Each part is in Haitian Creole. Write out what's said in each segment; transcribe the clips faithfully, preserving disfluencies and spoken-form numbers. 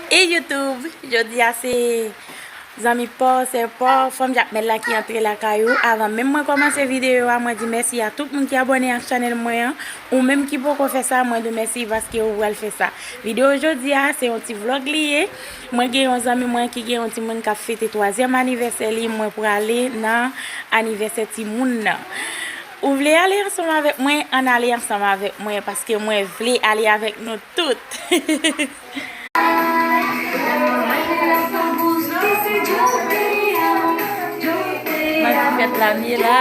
E YouTube, jodi a se zanmi pa w, sè pa w, fanm Jakmèl la ki antre lakay ou. Avan menm mwen kòmanse videyo a, mwen di mèsi a tout moun ki abòne ak chanèl mwen an. Ou menm ki poko fè sa, mwen di w mèsi paske ou pral fè sa. Videyo jodi a, se yon ti vlòg li ye. Mwen gen yon zanmi mwen ki gen yon timoun k ap fete twazyèm anivèsè li, mwen prale nan anivèsè timoun nan. Ou vle ale ansanm avèk mwen? Ann ale ansanm avèk mwen, paske mwen vle ale avèk nou tout. Mwen ki fèt la, m ye la.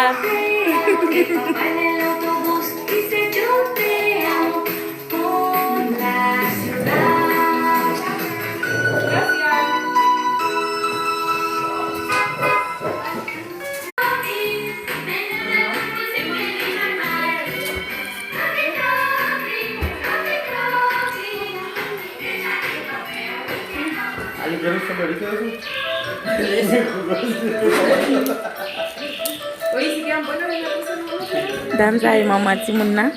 Dam sa e manman timoun nan.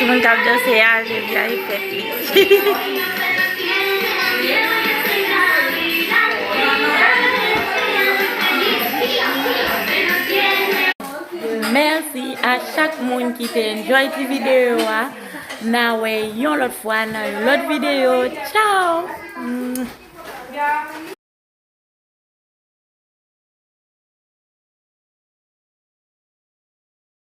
Timoun k ap danse a, jodi a, e fèt li. Mèsi a chak moun ki te enjoy ti videyo a. N a wè yon lòt fwa nan yon lòt videyo. Tchao!